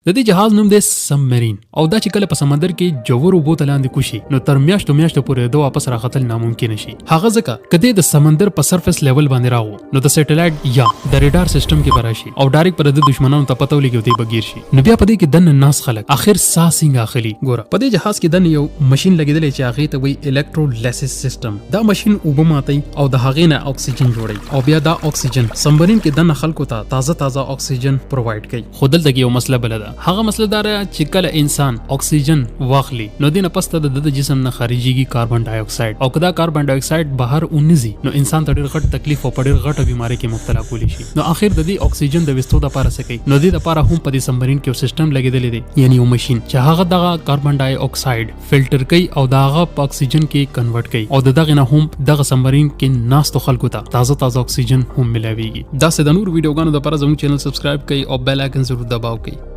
د دې جهاز نوم دی سبمرین، او دا چې کله په سمندر کې ژورو اوبو ته لاندې کوشي، نو تر میاشتو میاشتو پورې د واپس راختل ناممکن شي. هغه ځکه که دی د سمندر په surface level باندې راغو، نو د سیټلایټ یا د ریډار سیستم کې به راشي او direct پر د دشمنانو ته پته ولګي او دی به ګیر شي. نو بیا په دې کې دننه ناست خلک اخر ساه څنګه اخلي؟ ګوره، په دې جهاز کې دننه یو ماشین لګېدلی چې هغې ته وایي electrolysis system. دا ماشین اوبه ماتوي او د هغې نه اکسیجن جوړوي، او بیا دا اکسیجن سبمرین کې دننه خلکو ته تازه تازه اکسیجن provide کوي. خو دلته کې یو مسله بله ده. هغه مسله دا ده چې کله انسان اکسیجن واخلي، نو دینه پس ته د د جسم نه خارجيږي کاربن ډای اکساید، او که دا کاربن ډای اکساید بهر ونځي، نو انسان ته ډیر غټ تکلیف او په ډیر غټه بیماری کې مبتلا کولی شي. نو اخر د دې اکسیجن د وستو د پاره څه کوي؟ نو دې د پاره هم په دې سبمرین کې یو سیستم لګیدلی دی، یعنی یو ماشین چې هغه دغه کاربن ډای اکساید فلټر کوي او د هغه په اکسیجن کې convert کوي، او د دغه نه هم دغه سبمرین کې ناستو خلکو ته تازه تازه اکسیجن هم ملاویږي. داسې د نور ویډیوګانو لپاره زموږ چینل subscribe کړئ او bell icon ضرور دباو کړئ.